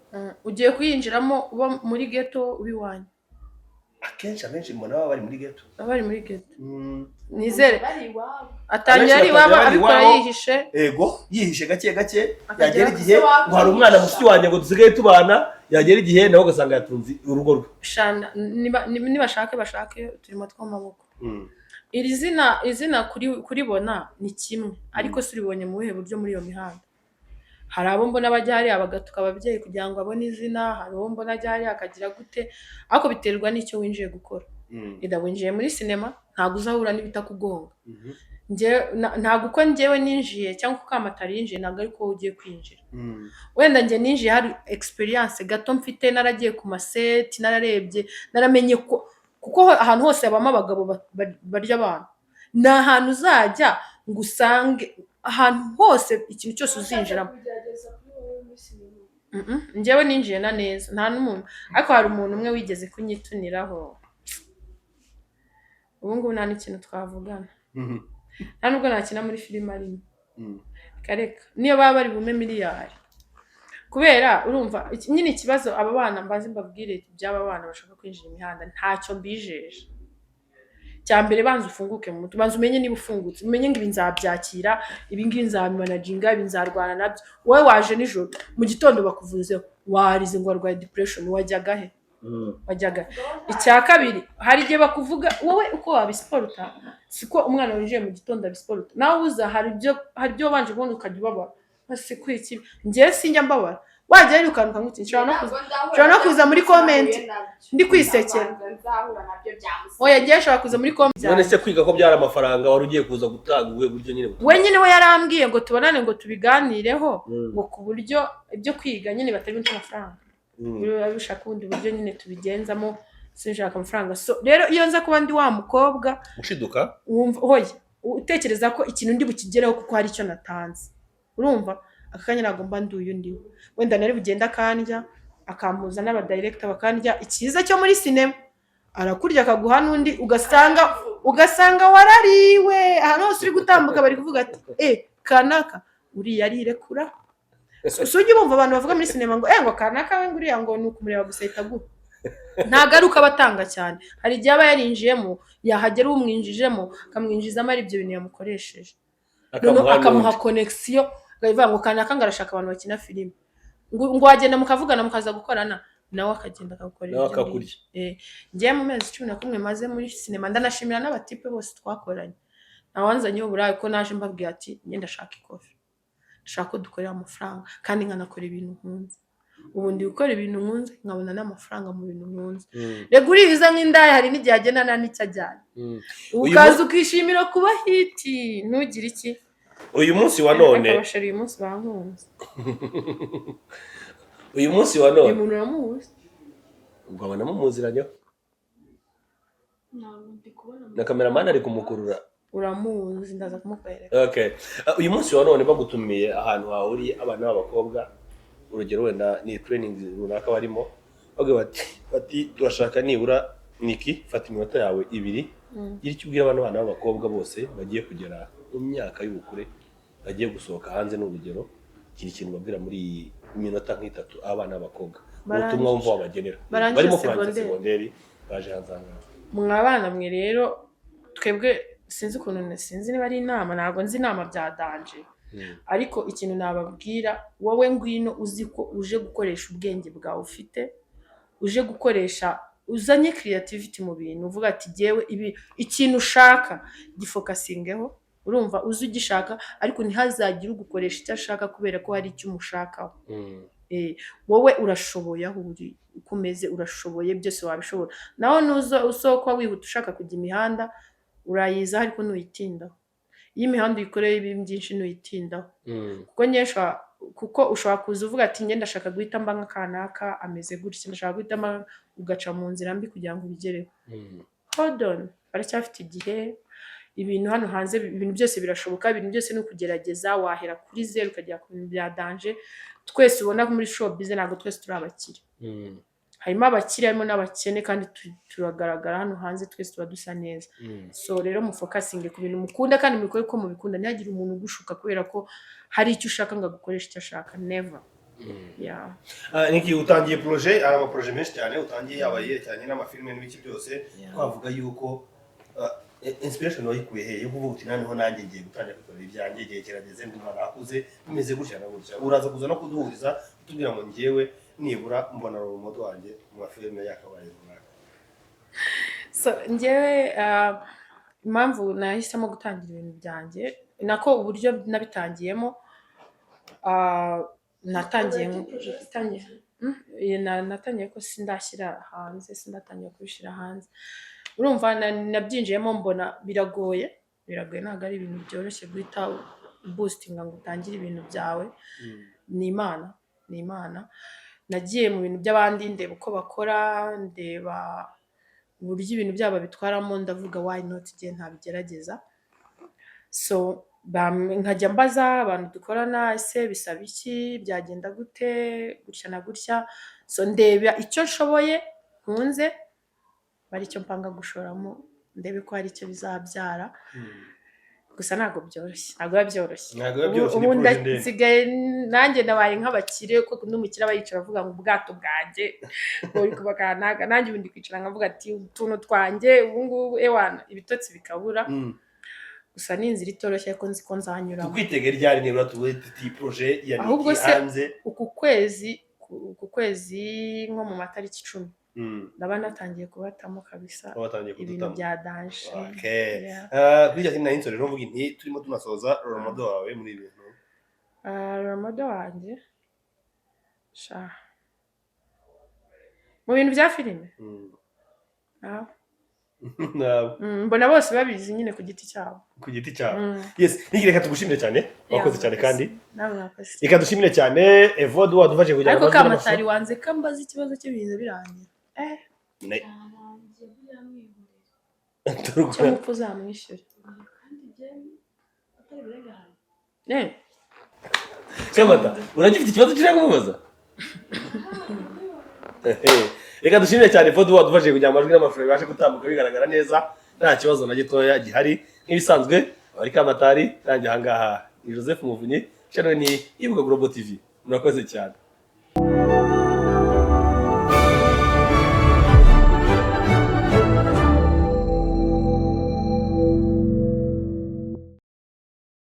Ugiye kuyinjiramo uba muri ghetto, uba iwanyu? Akenshi abenshi mbona baba bari muri ghetto. Baba bari muri ghetto. Nizere Bari iwabo. atangira ari Abenshi iwabo, batangira bari abikora iwabo. yihishe. Ego, yihishe gake gake. Akagera Yagera igihe ku se ngo hari umwana mushiki wanjye ngo dusigaye tubana, yagera igihe nawe ugasanga yatunze urugo rwe. Shana nibashake bashake uturimo tw'amaboko. Iri zina, izina kuri kuribona ni kimwe, ariko si uribonye mu buhe buryo? Muri iyo mihanda hari abo mbona bajya hariya bagatuka ababyeyi kugira ngo abone izina, hari uwo mbona ajya hariya akagira gute, ariko biterwa n'icyo winjiye gukora. Ida winjiye muri sinema ntabwo uzahura n'ibitakugonga. Ntabwo uko njyewe ninjiye cyangwa uko Kamatari yinjiye ntabwo ariko wowe ugiye kwinjira. Wenda njye ninjiye hari experience gato mfite, naragiye ku maseti, nararebye, naramenye ko kuko ahantu hose habamo abagabo barya abantu. Ni ahantu uzajya ngo usange ahantu hose ikintu cyose uzinjiramo. Kubigerageza kuri wowe muri sinema. Njyewe ninjiye na neza, nta n'umuntu, ariko hari umuntu umwe wigeze kunyituniraho, ubu ngubu nta n'ikintu twavugana. Nta nubwo nakina muri filime arimo. Kareka niyo baba bari bume miliyari, kubera urumva nyine ikibazo aba bana mbazi mbabwire by'aba bana bashaka kwinjira imihanda, ntacyo mbijeje. Cya mbere, banza ufunguke mu mutwe, banza umenye niba ufungutse, umenye ngo ibi nzabyakira, ibi ngibi nzabimanaginga, ibi nzarwana nabyo. Wowe waje nijoro, mu gitondo bakuvuzeho warize ngo warwaye depression, wajyaga he? Wajyaga he? Icya kabiri, hari igihe bakuvuga wowe uko wabisiporuta siko umwana winjiye mu gitondo abisiporuta. Nawe uza hari ibyo wabanje kubona ukajya ubabara, ese kuri iki njyewe sinjya mbabara, wajya wirukanka ngo nshobora no kuza muri comment ndi kwisekera. Nzahura nabyo byamusiga. Oya, njyewe nshobora kuza muri comment. None se kwiga ko byari amafaranga wari ugiye kuza gutanga, ubuhe buryo nyine? We nyine we yarambwiye ngo tubonane, ngo tubiganireho, ngo ku buryo ibyo kwiga nyine batari bunce amafaranga. Biba bishaka ubundi buryo nyine tubigenzamo, sinshaka amafaranga. So rero iyo nza kuba ndi wa mukobwa Ushiduka wumva hoya. Utekereza ko ikintu ndi bukigereho kuko hari icyo natanze. Urumva, aka kanya ntabwo mba nduye undi, wenda nari bugende akandya, akampuza n'abadirector bakandya. Icyiza cyo muri sinema, arakurya akaguha n'undi, ugasanga warariwe. Ahantu hose uri gutambuka bari kuvuga ati: "E kanaka uriya arirekura." Si ujya ubumva abantu bavuga muri sinema ngo ngo kanaka we, ngo uriya ngo ni ukumureba gusa ahita aguha? Ntabwo ari uko aba atanga cyane, hari igihe aba yarinjiyemo, yahagera umwinjijemo akamwinjizamo ari ibyo bintu yamukoresheje, noneho akamuha akamuha n'undi. Connexion, akavuga ngo kanaka ngo arashaka abantu bakina filime, ngo wagenda mukavugana mukaza gukorana nawe, akagenda akagukorera nawe ibyo akakurya. ngibyo. Njyewe mu mezi 11 maze muri sinema, ndanashimira n'abatipe bose twakoranye, ntawanzanye uburaya, ko naje mbabwira ati: "Njye ndashaka ikofi, ndashaka ko dukorera amafaranga kandi nkanakora ibintu nkunze." Ubu ndi gukora ibintu nkunze, nkabona n'amafaranga mu bintu nkunze. Rega uribiza nk'indaya, hari n'igihe agenda nta n'icyo ajyanye, ukaza ukishimira kuba hit, ntugire iki. Uyu munsi wa none Akabashara uyu munsi bankunze. Uyu munsi wa Uyu none muntu uramuzi? Ubwo abona mumuziranyeho. Ntabwo ndi kubona. Na cameraman ari kumukurura. Uramuzi, ndaza kumukwereka. Okay. Uyu munsi wa none bagutumiye ahantu hahuriye abana b'abakobwa, urugero wenda ni training runaka barimo, bavuga bati "Turashaka nibura Niki, fata iminota yawe 2, gira icyo ubwira bano bana b'abakobwa bose bagiye kugera mu myaka y'ubukure, bagiye gusohoka hanze." Ni urugero, gira ikintu babwira muri iyi minota nk'itatu, abana b'abakobwa, ubutumwa wumva wabagenera Barangije barimo kurangiza segonderi. Segonderi, baje hanze aha ngaha. Mwa bana mwe rero, twebwe sinzi ukuntu, sinzi niba ari inama, ntabwo nzi inama bya danger, ariko ikintu nababwira, wowe ngwino uzi ko uje gukoresha ubwenge bwawe ufite, uje gukoresha, uzanye creativity mu bintu, uvuga ati: "Jyewe ibi." Ikintu ushaka gifocusingeho, urumva, uzi ugishaka, ariko ntihazagire ugukoresha icyo ashaka kubera ko hari icyo umushakaho. Wowe urashoboye, aho uri uko umeze urashoboye, byose wabishobora. Naho nuza usohoka wihuta ushaka kujya imihanda, urayizaho ariko ntuyitindaho. Iyo imihanda uyikoreye ibi byinshi, ntuyitindaho, kuko kuko ushobora kuza uvuga ati: "Njye ndashaka guhita mba nka kanaka ameze gutya, ndashaka guhita mba," ugaca mu nzira mbi kugira ngo ubigereho. Hold on, baracyafite igihe. Ibintu hano hanze, ibintu byose birashoboka, ibintu byose ni ukugerageza. Wahera kuri zeru ukagera ku bintu bya danger. Twese ubona muri showbiz ntabwo twese turi abakire, harimo abakire, harimo n'abakene, kandi turagaragara hano hanze, twese tuba dusa neza. So rero mufocusinge ku bintu mukunda kandi mubikore uko mubikunda. Ntihagire umuntu ugushuka kubera ko hari icyo ushaka ngo agukoreshe icyo ashaka, never, yeah. Niki, utangiye projet, hari amaprojet menshi cyane utangiye, yaba yerekeranye n'amafilime n'ibiki byose. Twavuga yuko inspiration wayikuye he yo kuvuga uti: "Noneho nanjye ngiye gutangira kwikorera ibyanjye, igihe kirageze, ndumva nakuze, bimeze gutya na gutya"? Uraza kuza no kuduhuriza utubwira ngo: "Njyewe nibura mbona role model wanjye mu mafilime yakabaye runaka." So njyewe impamvu nahisemo gutangira ibintu byanjye, nako uburyo nabitangiyemo, natangiye natangiye natangiye ko sindashyira hanze, sindatangira kubishyira hanze. Urumva, nabyinjiyemo mbona biragoye, biragoye, ntabwo ari ibintu byoroshye guhita boostinga ngo utangire ibintu byawe. Ni Imana, ni Imana. Nagiye mu bintu by'abandi, ndeba uko bakora, ndeba uburyo ibintu byabo bitwaramo, ndavuga: "Why not igihe ntabigerageza?" So nkajya mbaza abantu dukorana: "Ese bisaba iki? Byagenda gute?" Gutya na gutya. So ndeba icyo nshoboye nkunze, bari icyo mpanga gushoramo, ndebe ko hari icyo bizabyara. Gusa ntabwo byoroshye, ntabwo biba byoroshye. Ntabwo biba byoroshye, ni Ubu projet ndende. Nsigaye nanjye nabaye nk'abakire, kuko n'umukire aba yicara avuga ngo ubwato bwanjye buri kuba kanaka. Nanjye ubu ndi kwicara nkavuga ati utuntu twanjye ubu ngubu, ewana, ibitotsi bikabura. Gusa ni inzira itoroshye, ariko nzi ko nzanyuramo. Tukwitege ryari nibura, tuvuge tuti projet ya Ahubwo Niki se hanze? Uku kwezi nko mu matariki 10 ndaba natangiye kubatamo kabisa. Aho watangiye Ibintu kudutamo. bya danger. Okay. Yeah. Kuri icyo kintu nari nsoreje mvuga nti turimo tunasoza, role model wawe muri ibi bintu? Role model wanjye sha mu bintu bya filime? Ah. Ntabwo. Mbona bose babizi nyine ku giti cyabo. Ku giti cyawe. Yes, Niki, reka tugushimire cyane, wakoze cyane kandi. Nawe mwakoze. Reka dushimire cyane Evode wadufashe kugira Ariko ngo amajwi kamatari wanze kambaza ikibazo cy'ibintu birangira. Ne- Byarangiye buriya, mwihorere. Cyo mupfu uzamwishyura. Kandi Njye atari burenga ahantu. Samata, uragifite ikibazo kiri kumubaza? Reka dushimire cyane Fodu wadufashije kugira ngo amajwi n'amashusho bibashe gutambuka bigaragara neza, nta kibazo na gitoya gihari. Nk'ibisanzwe, abari Kamatari nanjye ahangaha ni Joseph Muvunyi, channel ni Ibuka Global TV. Murakoze cyane.